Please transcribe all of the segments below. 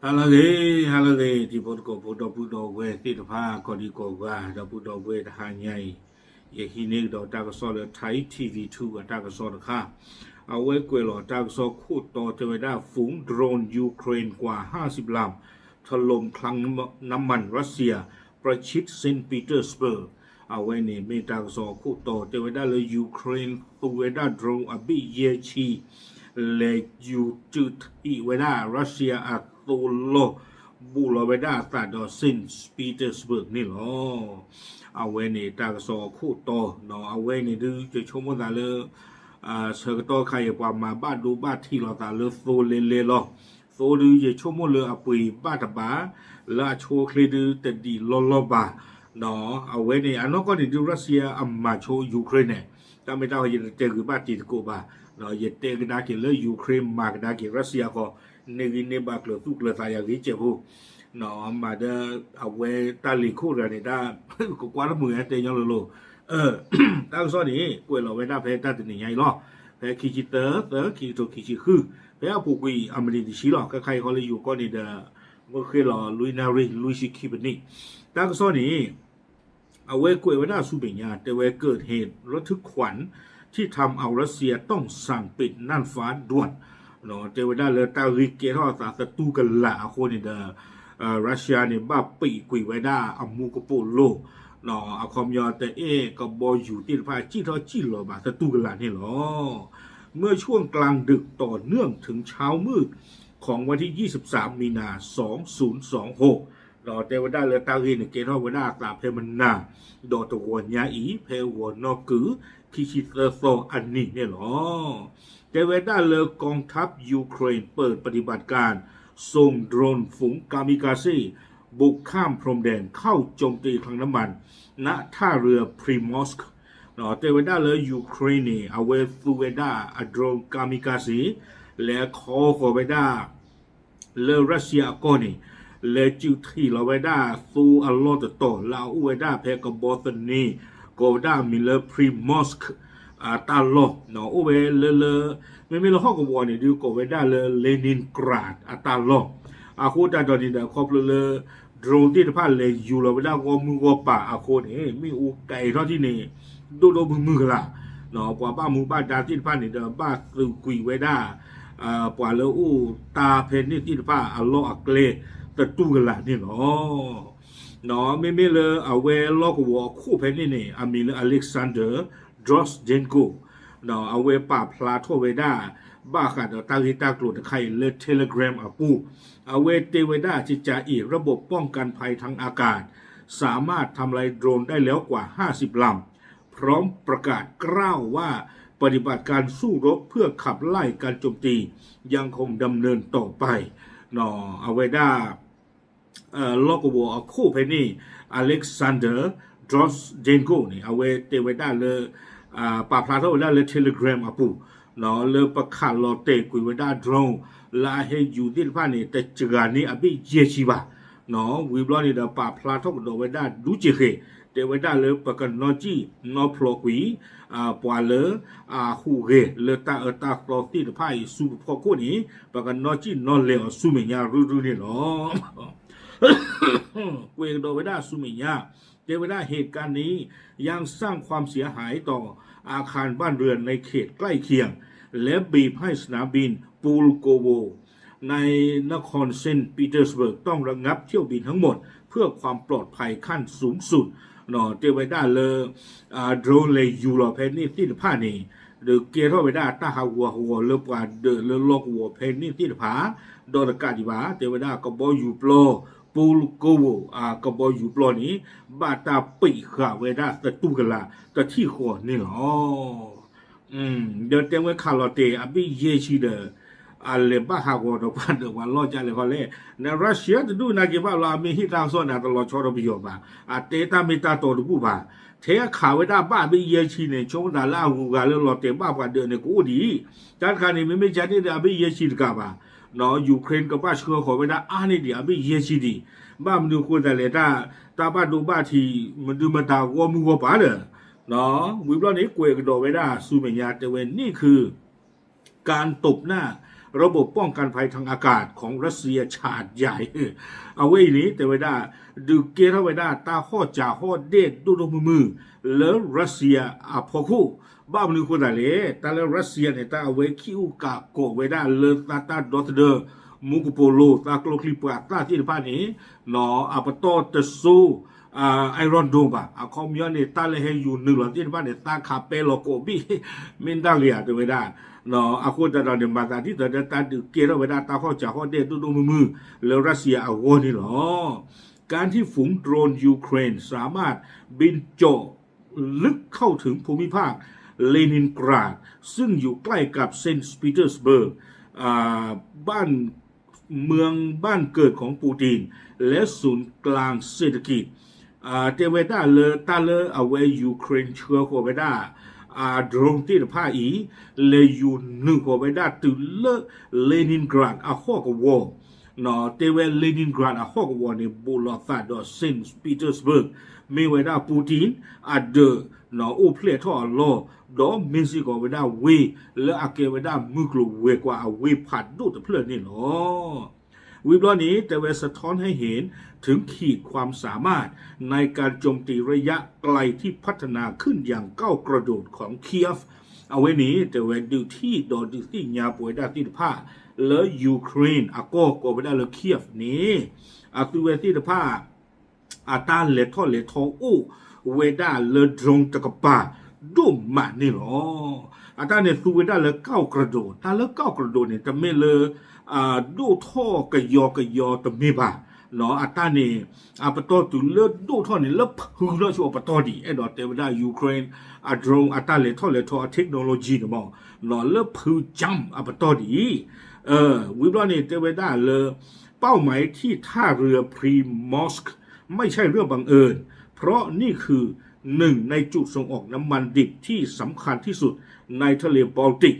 ဟါလၢအဂ့ၤ, ဟါလၢအဂ့ၤ, တံၤဖိသကိးဖိ ဒီပုၢ်ဒီဝဲၢ်သ့ၣ်တဖၣ် ကိးဒံကိးဂၤ, ဒီပုၢ်ဒီဝဲၢ်တဟါညါအံၤ, ယဟံးန့ၢ်ကဒီးတၢ်ကစီၣ်လၢ Thai TV Two အတၢ်ကစီၣ်တခါ, အဝဲကွဲးလီၤတၢ်ကစီၣ်ခိၣ်တီတဲဝဲဒၣ် ฝูงโดรนยูเครนกว่าห้าสิบลำ ถล่มคลังน้ำมันรัสเซีย ประชิดเซนต์ปีเตอร์สเบิร์ก အဝဲန့ၣ်မ့ၢ်တၢ်ကစီၣ်အခိၣ်တီ တဲဝဲဒၣ်လၢ Ukraine သူဝဲဒၣ် drone အဘ့ၣ်ယဲၢ်ဆံ လဲၤယူၤစုးထံးဝဲဒၣ် Russia အသိလီၢ် ဘူးလီၤဝဲဒၣ်အသးဒီး Saint Petersburg န့ၣ်လီၤ. အဝဲန့ၣ်တၢ်ကစီၣ်အခိၣ်တီ, အဝဲန့ၣ်ဒုးယဆိကမိၣ်သးလၢ ဆၢကတီၢ်ခါအံၤ ပှၤမၤဘၣ်ဒိဘၣ်ထံးလိာ်သးလၢသိလဲၤလဲၤလီၤ. သိဒုးယဆိကမိၣ်လၢအပှ့ၤဘၣ်တဘၣ်, လၢအဆိအချ့ဒုးတဒံးလီၢ်လီၢ်ဘၣ်. အဝဲန့ၣ် အနီၢ်ကီၢ်န့ၣ်ဒုး Russia အမၤဆိ Ukraine န့ၣ်, တၢ်မ့ၢ်တၢ်ဟီယတတဲဂ့ၤဘၣ်တံၤသကိးဘၣ်. ယတဲကဒါက့ၤလၢ Ukraine မၤကဒါက့ၤ Russia ဃီ, န့ၢ်ဂံၢ်န့ၢ်ဘါကျၢၤသူၣ်ကျၢၤသးယၤဂ့ၤစဲးဖိ မၤဒီး အဝဲတၢ်လ့ၤခိၣ်တဂၤန့ၣ် တၢ်ကကွၢ်တမုာ်တဲညီလိၤလိၤ, တၢ်ကစီၣ်န့ၣ် ကွဲးလီၤဝဲဒၣ်ဖဲတၢ်တနံၤညါအံၤလီၤ. ဖဲခံဆံသၢသၢ ခံကထိခံဆံဃု, ဖဲအပူၤကွံာ်အမံးနံးတဆံလီၤ. ခဲခါအံၤဃီလၢယိၤကီၢ်န့ၣ်ဒီး မ့ၢ်ဃ့ၢ်လီၤလွံၢ်နၣ်ရံၣ်လွံၢ်ဆံခံပနံၣ်. တၢ်ကစီၣ်န့ၣ် အဝဲကွဲးဝဲဒၣ်ဆူမဲာ်ညါ တဲဝဲ เกิดเหตุระทึกขวัญที่ทำเอารัสเซียต้องสั่งปิดน่านฟ้าด่วน တဲဝဲဒၣ်လၢတၢ်ဂ့ၢ်ကဲထီၣ်အသးသတူၢ်ကလာ်အဃိန့ၣ်ဒီး Russia န့ၣ် ဘၣ်ပိတ်ကွံာ်ဝဲဒၣ်အမူကပိာ်လိၤ, အခီပညီတအဲၣ်ကဘီယူၤသ့ၣ်တဖၣ် စံၣ်ထီၣ်စံၣ်လီၤဘၣ်သတူၢ်ကလာ်န့ၣ်လီၤ. เมื่อช่วงกลางดึกต่อเนื่องถึงเช้ามืดของวันที่ยี่สิบสามมีนาสองศูนย์สองหก ဒီးတဲဝဲဒၣ်လၢတၢ်ဂ့ၢ်န့ၣ် ကဲထီၣ်ဝဲဒၣ်အသးဖဲမနၤ ဒီးတဂီၤညါအံၤ ဖဲဂီၤနီၣ်ကုၢ် ခံဆံသၢသီအနံၤန့ၣ်လီၤ. တဲဝဲဒၣ်လၢ กองทัพยูเครนเปิดปฏิบัติการส่งโดรนฝูงกามิกาเซ่บุกข้ามพรมแดนเข้าโจมตีคลังน้ำมันณท่าเรือ Primorsk တဲဝဲဒၣ်လၢ Ukraine န့ၣ် အဝဲသူဝဲဒၣ်အ drone kamikaze လဲၤခီဃီၤဝဲဒၣ် လၢ Russia အကီၢ်န့ၣ် လဲၤစုးထံးလီၤဝဲဒၣ်သိအလီၢ်တတီၤ လၢအအိၣ်ဝဲဒၣ်ဖဲကဘီသန့ ကိးဝဲဒၣ်အမံၤလၢ Primorsk တၢ်လီၢ် အိၣ်ဝဲလၢလၢ မ့မ့ၢ်လၢဟီၣ်ကဝီၤန့ၣ်ဒုး ကိးဝဲဒၣ်လၢ Leningrad အတၢ်လီၢ်. အဃိတၢ်ဒီးန့ၣ်ဒီး ခီဖျိလၢ drone သ့ၣ်တဖၣ်လဲၤယူၤလီၤဝဲဒၣ်ဂီၢ်မုၢ်ဂီၢ်ပၤအဃိန့ၣ် မ့ၣ်အူကဲထီၣ်ထံၣ်န့ၣ် ဒိၣ်ဒိၣ်မုၢ်မုၢ်ကလာ် ပှၤဘၣ်မူဘၣ်ဒါသ့ၣ်တဖၣ်န့ၣ်ဒီး ဘၣ်သုးကွံာ်ဝဲဒၣ် ပှၤလၢအိၣ်တၢ်ဖဲန့ၣ်သ့ၣ်တဖၣ်အလီၢ်အကျဲသတူၢ်ကလာ်န့ၣ်လီၤ. မ့မ့ၢ်လၢအဝဲလီၢ်ကဝီၤအခိၣ်ဖဲန့ၣ်န့ၣ် အမံၤလၢ Alexander Drozdenko အဝဲပာ်ဖျါထီၣ်ဝဲဒၣ် ဘၣ်ဃးဒီးတၢ်ဂ့ၢ်တၢ်ကျိၤတခါအံၤလၢ Telegram အပူၤ, အဝဲတဲဝဲဒၣ် จะจ่าเอกระบบป้องกันภัยทางอากาศ สามารถทำลายโดรนได้แล้วกว่าห้าสิบลำ พร้อมประกาศกล้าวว่าปฏิบัติการสู้รบเพื่อขับไล่การโจมตียังคงดำเนินต่อไป အဝဲဒၣ် လီၢ်ကဝီၤအခိၣ်ဖဲန့ၣ် Alexander Drozdenko န့ၣ် အဝဲတဲဝဲဒၣ်လၢ ပာ်ဖျါထီၣ်ဝဲဒၣ်လၢ Telegram အပူၤ လၢပခးလီၤတဲာ်ကွံာ်ဝဲဒၣ် drone လၢအဟဲယူၤသ့ၣ်တဖၣ်န့ၣ် တစှၤန့ၢ်အဘ့ၣ်ယဲၢ်ဆံဘၣ်. ဝံၤဘျီန့ၣ်ဒီး ပာ်ဖျါထီၣ်ကဒီးဝဲဒၣ်ဒူက့ၤဃဲၤ တဲဝဲဒၣ်လၢပကနီၣ်စံၣ်နီၣ်ဖျိးကွံာ် ပှၤလၢအဟူးဂဲၤလၢတၢ်အၢတၢ်သီသ့ၣ်တဖၣ်အံၤဆူပဖီခိၣ်န့ၣ် ပကနီၣ်စံၣ်နီၣ်လဲၤအီၤဆူမဲာ်ညါရုၢ်ရုၢ်န့ၣ်လီၤ. ကွဲးကဒီးဝဲဒၣ်ဆူမဲာ်ညါ တဲဝဲဒၣ် เหตุการณ์นี้ยังสร้างความเสียหายต่ออาคารบ้านเรือนในเขตใกล้เคียง และบีบให้สนามบินปูลโกโว ในนครเซนต์ปีเตอร์สเบิร์กต้องระงับเที่ยวบินทั้งหมดเพื่อความปลอดภัยขั้นสูงสุด တဲဝဲဒၣ်လၢ drone လဲၤယူၤလီၤဖဲန့ၣ်သ့ၣ်တဖၣ်န့ၣ် ဒီးကဲထီၣ်ဝဲဒၣ်တၢ်ဟးဂူာ်ဟးဂီၤလၢပှၤဒၢးလၢလီၢ်ကဝီၤဖဲန့ၣ်သ့ၣ်တဖၣ် ဒီးတကးဒံးဘၣ် တဲဝဲဒၣ်ကဘီယူၤပျီ ပူလကိဝိ အကဘီယူၤပျီန့ၣ် ဘၣ်တၢ်ပံာ်ဃာ်ဝဲဒၣ်သတူၢ်ကလာ်တထံၣ်ဃီန့ၣ်လီၤ. ဒီးတဲဝဲခးလီၤတဲာ်အဘ့ၣ်ယဲၢ်ဆံဒီး အလဲၤဘၣ်ဟးဂီၤဒီးပှၤဒၢးပှၤလီၢ်ကလဲၣ်ဃီလဲၣ်, န Russia တဒူၣ်နာ်က့ၤဘၣ်လီၤ အမ့ၢ်ဟ့ၣ်တၢ်ကစီၣ်န့ၣ် တလီၤဆီဒီးပယီၤဘၣ်, အတဲတၢ်မ့ၢ်တၢ်တီတဘူၣ်ဘၣ်. ထဲအခးဝဲဒၣ်ဘၣ်အဘ့ၣ်ယဲၢ်ဆံန့ၣ် ဆိကမိၣ်သးလၢအဂုၤအဂၤလၢလီၤတဲာ်ဘၣ်ပှၤဒၢးန့ၣ်ကအိၣ်ဒံး, တၢ်တခါန့ၣ် မ့မ့ၢ်ကန့ၣ်ဒီးအဘ့ၣ်ယဲၢ်ဆံတကးဘၣ်, Ukraine ကဘၣ်ဆှၢဃီၤဝဲဒၣ်အါန့ၢ်ဒံးအဘ့ၣ်ယဲၢ်ဆံဒံး, ဘၣ်မနုၤအဃိသတးလဲၣ် တၢ် တၢ်ဘၣ်ဒိဘၣ်ထံး မဒုမတၤဂီၢ်မုၢ်ဂီၢ်ပၤဒီး, ဝံၤဘျီန့ၣ် ကွဲးကဒီးဝဲဒၣ်ဆူမဲာ်ညါတဲဝဲန့ၣ်ခု การตบหน้า ระบบป้องกันภัยทางอากาศของรัสเซียฉาดใหญ่ အဝဲအံၤန့ၣ် တဲဝဲဒၣ် ဒုးကဲထီၣ်ဝဲဒၣ်တၢ်ဟီၣ်စးဟီၣ်ဒဲၣ်ဒိၣ်ဒိၣ်မုၢ်မုၢ် လၢရၢစံယါအဖီခိၣ်, ဘၣ်မနုၤအဃိသတးလဲၣ်, တၢ်လၢရၢစံယါန့ၣ် တၢ်အဝဲခံအိၣ်ကးကိးဝဲဒၣ်လၢသးတၢ်ဒီသဒၢ မူကပိာ်လိၤ သးကျိချံပှၤသၣ်သ့ၣ်တဖၣ်န့ၣ် အပတီၢ်တစိ Iron Dome ဘၣ်, အခီပညီန့ၣ် တၢ်လၢဟဲယူၤနုာ်လီၤသ့ၣ်တဖၣ်န့ၣ် သးခးပဲလီၤကိးဘ့ၣ် မ့ၢ်ဒၣ်ဂ့ၤဧါ တဲဝဲဒၣ်. အဃိသတးဒီးန့ၣ် မၤသးဒ်သိးဒီးတၢ်ဒုးကဲထီၣ်ဝဲဒၣ်တၢ်ဟီၣ်စးဟီၣ်ဒဲၣ်ဒိၣ်ဒိၣ်မုၢ်မုၢ် လၢရၢစံယါအဂီၢ်န့ၣ်လီၤ. การที่ฝูงโดรนยูเครนสามารถบินเจาะ ลึกเข้าถึงภูมิภาคเลนินกราด ซึ่งอยู่ใกล้กับเซนต์ปีเตอร์สเบิร์ก อ่า บ้าน เมืองบ้านเกิดของปูติน และศูนย์กลางเศรษฐกิจ တဲဝဲဒၣ်လၢတၢ်လၢအဝဲ Ukraine ဆှၢဃီၤဝဲဒၣ် drone သ့ၣ်တဖၣ်အံၤ လဲၤယူၤနုာ်ဃီၤဝဲဒၣ်တုၤလၢ Leningrad အဟီၣ်ကဝီၤ တဲဝဲ Leningrad အဟီၣ်ကဝီၤန့ၣ် ဘူးလိာ်သးဒီး Saint Petersburg မ့ၢ်ဝဲဒၣ် Putin အဒၢး အိၣ်ဖျဲၣ်ထီၣ်အလီၢ်, ဒီးမ့ၢ်စ့ၢ်ကီးဝဲဒၣ်ဝ့ၢ်လၢအကဲဝဲဒၣ်မုၢ်ကျိၤဝဲၤကွာ်အဝ့ၢ်ဖးဒိၣ်တဖျၢၣ်န့ၣ်လီၤ. ဝံၤဘျီန့ၣ် တဲဝဲ สะท้อนให้เห็นถึงขีดความสามารถในการโจมตีระยะไกลที่พัฒนาขึ้นอย่างก้าวกระโดดของเคียฟ အဝဲန့ၣ် တဲဝဲ ဒုးထံၣ်ဒီးဒုးသ့ၣ်ညါပဝဲဒၣ်သ့ၣ်တဖၣ် လၢ Ukraine အကီၢ်ကိးဝဲဒၣ်လၢ Kyiv န့ၣ် အသုဝဲသ့ၣ်တဖၣ် အတၢ်လဲၤထီၣ်လဲၤထီအိၣ်ဝဲဒၣ်လၢ drone တကပၤဒိၣ်မးန့ၣ်လီၤ. အတၢ်န့ၣ်သူဝဲဒၣ်လၢ ก้าวกระโดด တၢ်လၢ ก้าวกระโดด န့ၣ် တမ့ၢ်လၢ ဒိၣ်ထီၣ်ကယီကယီတမ့ၢ်ဘၣ်. အတၢ်န့ၣ် အပတီၢ်တုၤလၢဒိၣ်ထီၣ်န့ၣ် လၢဖုလီၤဆိအပတီၢ်ဒံး အဲၣ်ဒိးတဲဝဲဒၣ် Ukraine အ drone အတၢ်လဲၤထီၣ်လဲၤထီအ technology န့ၣ်မ့ၢ် လၢဖု jump အပတီၢ်ဒံး ဝံၤဘျီန့ၣ် တဲဝဲဒၣ်လၢ เป้าหมายที่ท่าเรือ Primorsk ไม่ใช่เรื่องบังเอิญ เพราะนี่คือหนึ่งในจุดส่งออกน้ำมันดิบที่สำคัญที่สุดในทะเลบอลติก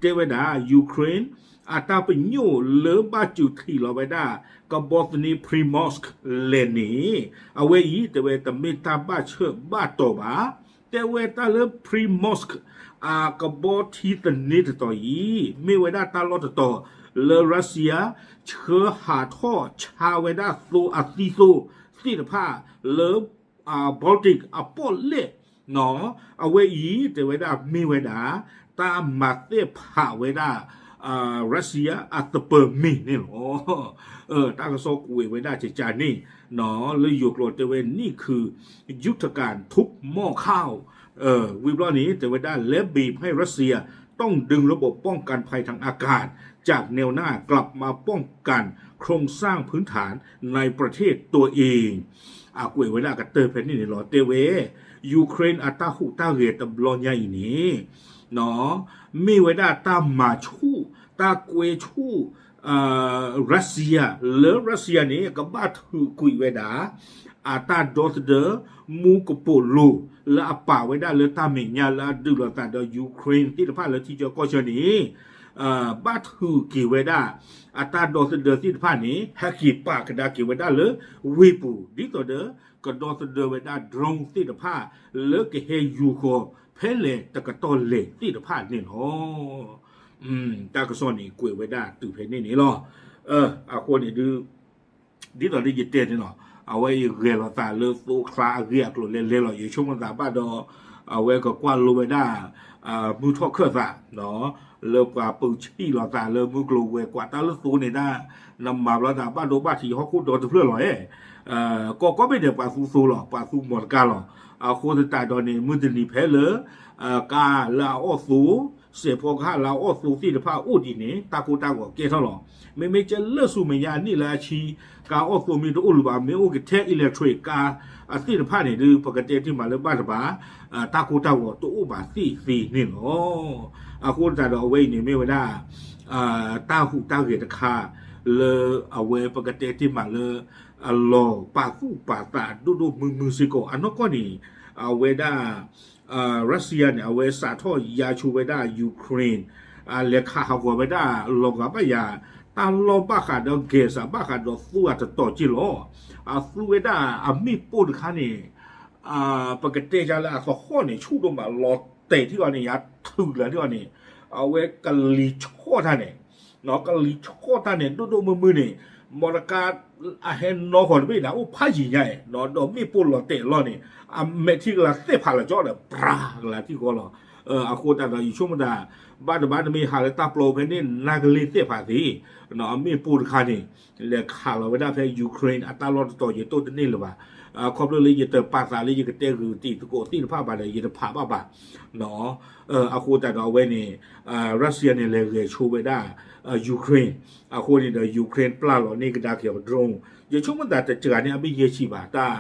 တဲဝဲဒၣ် Ukraine အတၢ်ပညိၣ်လၢဘၣ်စူၤထံၣ်လီၤဝဲဒၣ် ကဘီသန့ Primorsk လဲၣ်န့ၣ် အဝဲအံၤ တဲဝဲတမ့ၢ်တၢ်ဘၣ်ဆၢဘၣ်တီၤဘၣ်. တဲဝဲတၢ်လၢ Primorsk အကဘီထံသန့တတီၤအံၤ မ့ၢ်ဝဲဒၣ်တၢ်လီၢ်တတီၤ လၢရၢစံယါ ဆှၢဟးထီၣ်ဆါဝဲဒၣ်သိအသံသိသ့ၣ်တဖၣ်လၢ Baltic အပီၣ်လဲၣ် အဝဲအံၤ တဲဝဲဒၣ်မ့ၢ်ဝဲဒၣ် တၢ်မၤသ့ၣ်ဖးဝဲဒၣ် ရၢစံယါအသပၢၤမ့ၢ်န့ၣ်လီၤ. တၢ်ကစီၣ်ကွဲးဝဲဒၣ်ကကန့ၣ် လၢယိၤကျိာ်တဲဝဲ นี่คือยุทธการทุบหม้อข้าว ဝံၤဘျီန့ၣ် တဲဝဲဒၣ် และบีบให้รัสเซียต้องดึงระบบป้องกันภัยทางอากาศจากแนวหน้ากลับมาป้องกัน โครงสร้างพื้นฐานในประเทศตัวเอง အကွဲးဝဲဒၣ်ကတၢၢ်ဖဲန့ၣ်န့ၣ်လီၤ. တဲဝဲ Ukraine အတၢ်ဟူးတၢ်ဂဲၤတဘျီညါအံၤန့ၣ် မ့ၢ်ဝဲဒၣ်တၢ်မၤဆူၣ် တၢ်ကွဲဆူၣ် ရၢစံယါ လၢရၢစံယါန့ၣ် ကဘၣ်ထုးကွံာ်ဝဲဒၣ် အတၢ်ဒီသဒၢ မူကပိာ်လိၤ လၢအပာ်ဝဲဒၣ်လၢတၢ်မဲာ်ညါလၢအဒုးလိာ်သးဒီး Ukraine သ့ၣ်တဖၣ်လၢထံကၠီကီၢ်ဆၢန့ၣ် ဘၣ်ထုးက့ၤဝဲဒၣ် အတၢ်ဒီသဒၢသ့ၣ်တဖၣ်န့ၣ် ဟဲက့ၤပာ်ကဒါက့ၤဝဲဒၣ်လၢဝ့ၢ်ပူၤ ဒ်သိးဒီး ကဒီသဒၢဝဲဒၣ် drone သ့ၣ်တဖၣ် လၢကဟဲယူၤဃီၤ ဖဲလဲၣ်တကတီၢ်လဲၣ်သ့ၣ်တဖၣ်န့ၣ်လီၤ. တၢ်ကစီၣ်န့ၣ်ကွဲးဝဲဒၣ်တုၤဖဲန့ၣ်န့ၣ်လီၤ. အဃိန့ၣ်ဒုး ဒ်သိးဒ်ယတဲန့ၣ်လီၤ. အဝဲအံၤဂဲၤလိာ်သးလၢသိချါအဂ့ၢ်အကျိၤလဲၤလဲၤလီၤ. ယဆိကမိၣ်သးဘၣ်ဒီး အဝဲကကွၢ်လိဝဲဒၣ် မုၢ်ထီၣ်ခၢၣ်သး လၢပှၤပၢဆံၣ်လိာ်သးလၢမုၢ်ကျိၤဝဲၤကွာ်တၢ်လၢသိန့ၣ်ဒၣ် နမၤဘျီသးဘၣ်ဒိဘၣ်ထံးဟီၣ်ခိၣ်ဒီတဖျၢၣ်လီၤ. ကီၢ်ကိးဘ့ၣ်ဒဲးပှၤသူသိလီၤ ပှၤသူမီၤတကါလီၤ. အဃိသတးဒီးန့ၣ် မုၢ်တနံၤဖဲလၢ ကါလၢအအီၣ်သိ စဲးဖီကဟၣ်လၢအအီၣ်သိသ့ၣ်တဖၣ်အိၣ်ဒံးန့ၣ် တၢ်ကိၢ်တၢ်ဂီၤကဲထီၣ်လီၤ. မ့မ့ၢ်ကဲလၢဆူမဲာ်ညါအနံၣ်လၢအဆံ ကါအီၣ်သိမ့ၢ်တအိၣ်လၢၤဘၣ် မ့ၢ်အိၣ်ကထဲ electric ကါအသ့ၣ်တဖၣ်န့ၣ်ဒုး ပကတဲတ့ၢ်မးလၢဘၣ်တဘၣ် တၢ်ကိၢ်တၢ်ဂီၤတအိၣ်ဘၣ်သ့ၣ်သ့ၣ်န့ၣ်လီၤ. အဃိသတးဒီးအဝဲအံၤန့ၣ်မ့ၢ်ဝဲဒၣ် တၢ်ဟူးတၢ်ဂဲၤတခါ လၢအဝဲပကတဲတ့ၢ်မးလၢ အလီၤပာ်သူၣ်ပာ်သးဒိၣ်ဒိၣ်မုၢ်မုၢ်စ့ၢ်ကီး အနီၢ်ကီၢ်န့ၣ် အဝဲဒၣ် ရၢစံယါန့ၣ် အဝဲစးထီၣ်ယါဆိဝဲဒၣ် Ukraine လဲၤခးဟးဂီၤဝဲဒၣ်လီၤဂာ်ဘၣ်ယၤ တၢ်လီၢ်ဘၣ်ဃးဒီး gas ဘၣ်ဃးဒီးသိအတတီၤက့ၢ်လီၤ. အသူဝဲဒၣ်အမ့ၣ်ပိၢ်တခါန့ၣ် ပကတဲယါလၢအသဟီၣ်န့ၣ် ဆူၣ်ဒိၣ်မးလီၤတဲာ်ထံအီၤန့ၣ် ယၤထုးလၢထံအီၤန့ၣ် အဝဲကလံၤဆီၣ်တၢ်န့ၣ် ကလံၤထီၣ်တၢ်န့ၣ် ဒိၣ်ဒိၣ်မုၢ်မုၢ်န့ၣ်, မီတကါ အဟဲနီၢ်ဃီၤတဘ့ၣ်ဒီး အိၣ်ဖးယံၤညါအံၤ, ဒီးမ့ၣ်ပိၢ်လီၤတဲာ်အလီၢ်န့ၣ် အမဲာ်ထံကလၤသ့ၣ်ဖးလီၤကၠီဒီး ပြၤကလၤထံကီလီၤ. အဃိသတးဒီး ယဆိကမိၣ်သး ဘၣ်တဘၣ်တမ့ၢ်ဟးလၢတၢ်ပျီဖဲန့ၣ် နါကလ့သ့ၣ်ဖးသ့, အမ့ၣ်ပိၢ်တခါန့ၣ် လဲၤခးလီၤဝဲဒၣ်ဖဲ Ukraine အတၢ်လီၢ်တတီၤ ယတိၢ်တန့ၢ်လၢၤဘၣ်. ခီဖျိလၢယတပာ်သးလၢယကတဲဂုာ်တံၤသကိးသ့ၣ်တဖၣ်ဘၣ်ဒီး ယတဖးဘၣ်ဘၣ်. အဃိသတးဒီးအဝဲန့ၣ် Russia န့ၣ် လဲၤဂဲၤဆိဝဲဒၣ် Ukraine အဃိန့ၣ်ဒီး Ukraine ပျၢ်လီၤန့ၢ်ကဒါက့ၤအီၤ drone, ယဆိကမိၣ်သးတစှၤန့ၣ် အဘ့ၣ်ယဲၢ်ဆံဘၣ်, တၢ်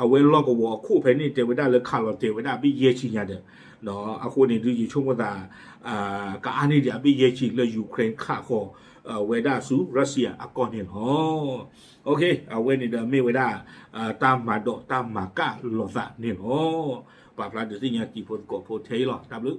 အဝဲလီၢ်ကဝီၤအခိၣ်ဖဲန့ၣ် တဲဝဲဒၣ်လၢခးလီၤတဲာ်ဝဲဒၣ်အဘ့ၣ်ယဲၢ်ဆံညါဒီး, အဃိန့ၣ်ဒုး ယဆိကမိၣ်သး ကအါန့ၢ်ဒံးအဘ့ၣ်ယဲၢ်ဆံလၢ Ukraine ခးဃီၤဝဲဒၣ်ဆူ Russia အကီၢ်န့ၣ်လီၤ. အဝဲန့ၣ်ဒီးမ့ၢ်ဝဲဒၣ် တၢ်မၤဒိးတၢ်မၤကၣ်လိာ်သးန့ၣ်လီၤ. ပာ်ဖျါဒုးသ့ၣ်ညါတံၤဖိသကိးဖိထဲအံၤလီၤ. တၢ်ဘျုး